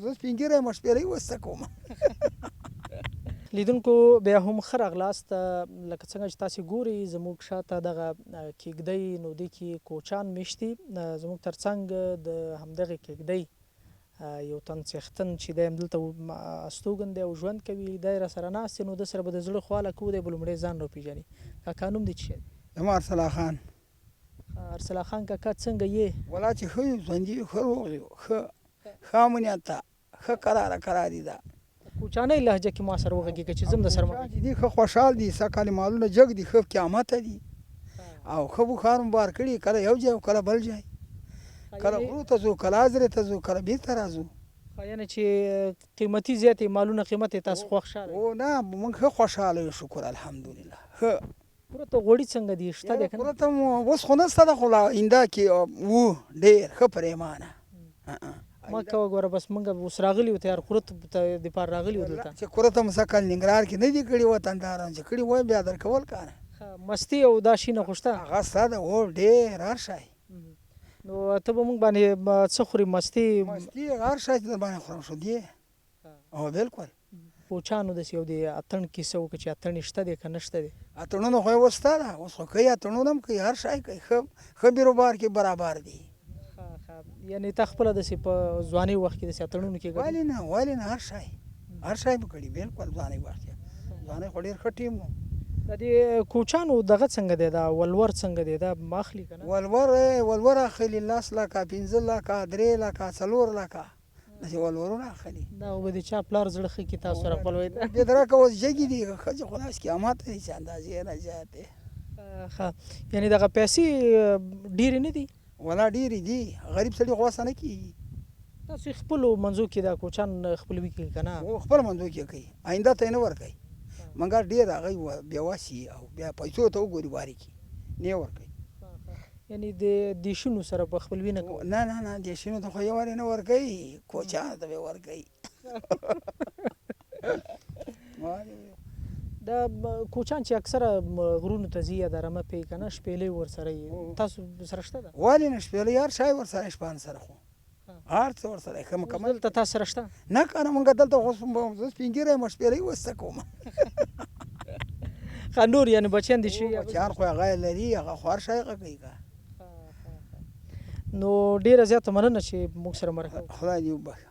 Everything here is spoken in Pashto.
زه سپین ږیری یم، شپېلۍ اوس څه کوم؟ لیدونکو بیا هم ښه راغلاست. لکه څنګه چې تاسو ګورئ، زموږ شاته دغه کېږدۍ، نو دې کې کوچان میشتي. زموږ ترڅنګ د همدغې کېږدۍ یو تن څښتن چې دی همدلته استوګن دی او ژوند کوي، دی را سره ناست دی، نو ده سره به د زړه خواله کوو. دی به لومړی ځان راپېژني. کاکا، نوم دې څه شی دی؟ زما ارسلا خان. ارسلا خان کاکا، څنګه یې؟ ولا چې ښه یو، ژوندي یو، ښه روغ یو، ښه ښه امنیت ده، ښه کراره کراري ده. کوچانۍ لهجه کې ما سره وغږېږه چې زه هم در سره کوچان چې دي، ښه خوشحال دي. سږ کال یې مالونه جګ دي، ښه قیامته دي او ښه بخار مو بار کړي، کله یو ځای او کله بل ځای، کله غرو ته ځو، کله ازرې ته ځو، کله بیرته راځو. یعنې چې قیمتي زیاتې مالونه قیمت یې، تاسو خوشحاله؟ او نه، موږ ښه خوشحاله یو، شکر الحمدلله، ښه. کورته غوړي څنګه دي، شته دی کنه؟ کورته مو اوس خو نشته ده، خو لا اینده کې وو ډېر ښه پریمانه. ما کوه ګوره، بس مونږ اوس راغلي یو، تیار کورت ته دپاره راغلي یو دلته. چې کورته مو سږ کال ننګرهار کې نه دي کړي، وطنداران چې کړي وای بیا درکول کنه. مستي او دا شي نه خو شته؟ هغه شته ده، هو، ډېر هر شی. نو ته به مونږ باندې څه خوري؟ مستي؟ مستي، هر شی چې در باندې خورم شو دی او بالکل. کوچانو داسې یو د اتڼ کیسه وکړه چې اتڼ یې شته دی که نشته دی؟ اتڼونه خو یې اوس شته ده، اوس خو کوي، اتڼونه هم کوي، هر شی کوي، ښه ښه بیروبار کې برابر دي. ښه ښه، یعنې تا خپله داسې په ځوانۍ وخت کې داسې اتڼونو کې ګډون؟ ولې نه، ولې نه، هر شی، هر شی مو کړي بالکل. ځوانۍ وخت کې، ځوانۍ خو ډېر ښه ټیم و. د دې کوچانو دغه څنګه دی، دا ولور څنګه دی، دا اخلي که نه؟ ولور، ولور اخلي، 10 لکه، 5 لکه، 3 لکه، 4 لکه، داسې ولورونه اخلي. دا خو به د چا پلار زړه ښه کړي تاسو سره خپلوي ته. بې درکه اوس جګې دي ښځې، خو داسې قیامت دی چې اندازې نه زیات دی. ښه، یعنې دغه پیسې ډېرې نه دي؟ ولا ډېرې دي، غریب سړي خو وسه نه کېږي. تاسو خپلو منځو کې دا کوچان خپلوي کوي که نه؟ خپل منځو کې کوي، آینده ته یې نه ورکوي، مګر ډېر هغوی بېوسي او بیا پیسو ته وګوري واري کې نه ورکوي. یعنی د دیشونو سره په خپلوي نه کوي؟ نه نه نه، دیشونو ته خو یې ورې نه ورکوي، کوچانو ته به یې ورکوي. دا کوچان چې اکثره غرونو ته ځي یا د رمه پی که نه، شپېلۍ ورسره وي، تاسو سره شته ده؟ ولې نه، شپېلۍ هر شی ورسره، شپان سره خو هر څه ورسره ښه مکمل. دلته تاسو سره شته؟ نه کنه، مونږ دلته خو زه سپین ږیری یم، شپېلۍ اوس څه کوم؟ ښه، نور یعنې بچیان دي چې بچیان خو هغه لري، هغه خو هر شی هغه کوي که. نو ډیره زیاته مننه چې موږ سره مرکه. خدای دې وبخښه.